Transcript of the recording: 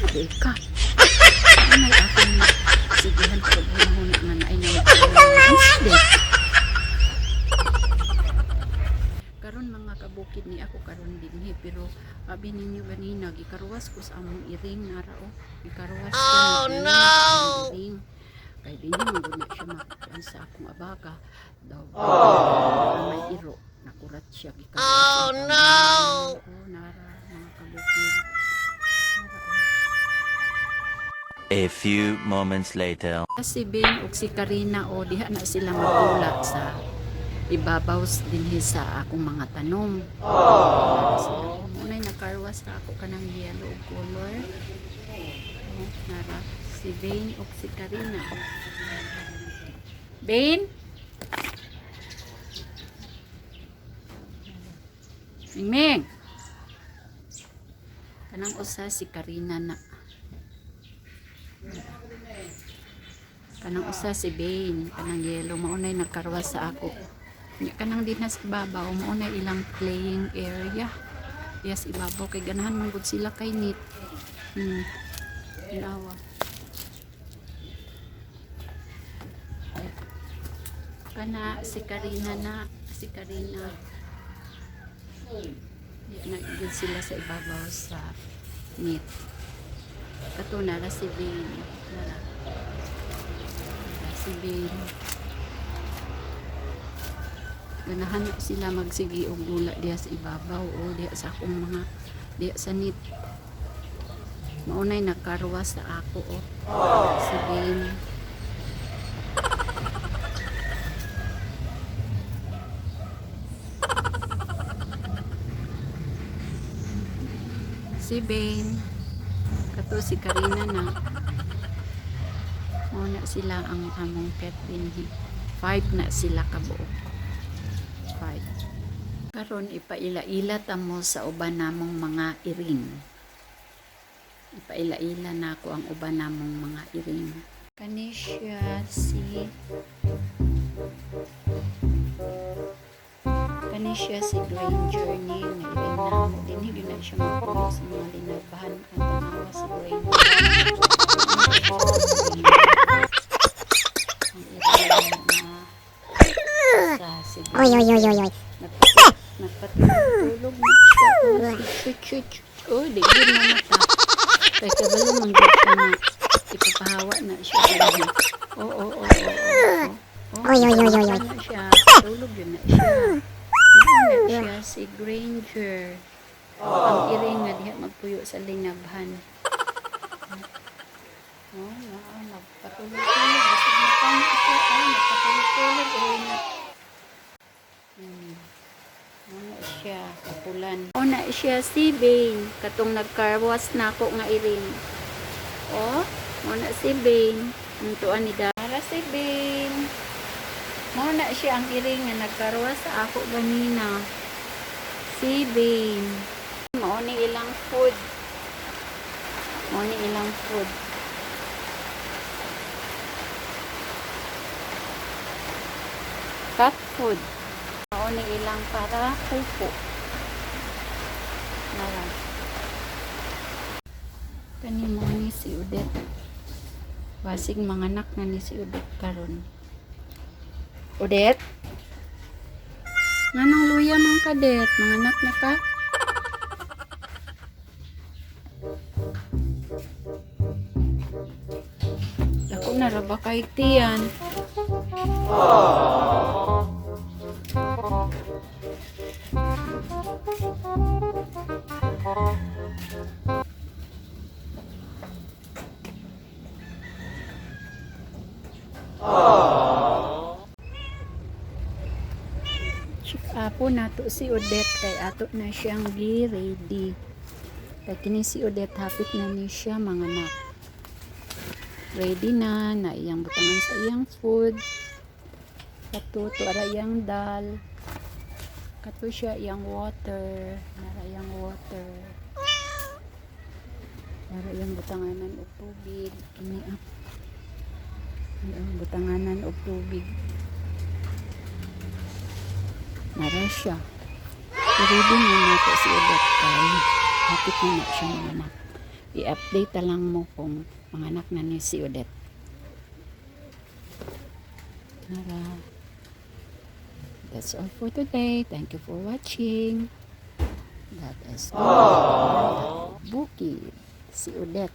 Di ka. Anay akong sigihan ko og hunahuna nga naay na. Karon, mga kabukid, ni ako karon dinhi, pero abi ninyo ganina gikaruwas ko sa among iring, nara oh, gikaruwas ko. Oh no, iring kay dinhi man gud na siya makuan sa akong abaka daw. May iro, nakurat siya, gikaruwas. Oh no, oh, nara, mga kabukid, nara oh. A few moments later. Si Ben ug si Karina o, diha na sila magdula sa ibabaw dinhi sa akong mga tanom. Sila. Muna'y nakarwas sa ako kanang yellow ug color. Oh, nara si Bane ug si Karina. Bane? Mingming! Kanang usa si Karina na. Kanang usa si Bane, kanang yellow, maunay nagkarwas sa ako. Nya kanang din sa ibabaw, maunay ilang playing area. Yes, ibabaw kay ganahan man gud sila kay neat. Tanawa. Kana si Karina na, si Karina. Di na gud sila sa ibabaw sa neat. Kato nara si Bane. Nara. Nara si Bane. Ganahan na sila magsigi og dula diha sa ibabaw o diha sa akong mga diha sa neat. Maunay nakarwa sa ako o. Si Bane. Si Bane. Kato si Karina na. Muna sila ang among pet dinhi. Five na sila kabuok. Five. Karon ipaila-ila ta mo sa uban namong mga iring. Ipaila-ila nako ang uban namong mga iring. Kani siya si Kani siya si Granger ni nga iring namo. Dinhi gyud na siya magpuyo sa mga linabahan at tanawa si Granger. Ang iring na sa si Oy, oy, oy, oy, oy. Nagpatulog na siya. Oh, chut, chut, chut. Oh, di yun na mata. Kay kabalo man gud ka na ipapahawa na siya. Oo. Oh, Oy, oy, oy, oy, oy. na siya. Tulog yun na siya. Mauna siya si Granger. Ang iring nga diha magpuyo sa linabhan. Oh, naa, nagpatulog-tulog. Bisag matang siya. Ay, nagpatulog-tulog. Uy, na. Muna siya, kapulan. Una siya si Bane, katong nagkarwas na ako nga iring. Oh, muna si Bane. Ang tuan ni Dara si Bane. Muna siya ang iring nga nagkarwas sa ako ganina. Si Bane. Mao ni ilang food. Mao ni ilang food. Cat food. Mao ni ilang para pupo. Nara. Kani mo ni si Odette. Basig mga anak na ni si Odette karon. Odette? Nganong luya man ka, Det? Mga anak na ka? Dako na ra ba kay tiyan? Check up nato si Odette kay ato na siyang gi-ready. Kay kini si Odette hapit na ni siya mga anak. Ready na, na iyang butangan sa iyang food. Kato to ara iyang dal. Kato siya iyang water, nara iyang water. Nara iyang butanganan og tubig. Kini ah. Iyang butanganan og tubig. Nara siya. I-ready na nato si Odette kay hapit na na siya mga anak. I-update na lang mo kung manganak na ni si Odette. Nara. That's all for today. Thank you for watching. That is all. Bukid. Si Odette.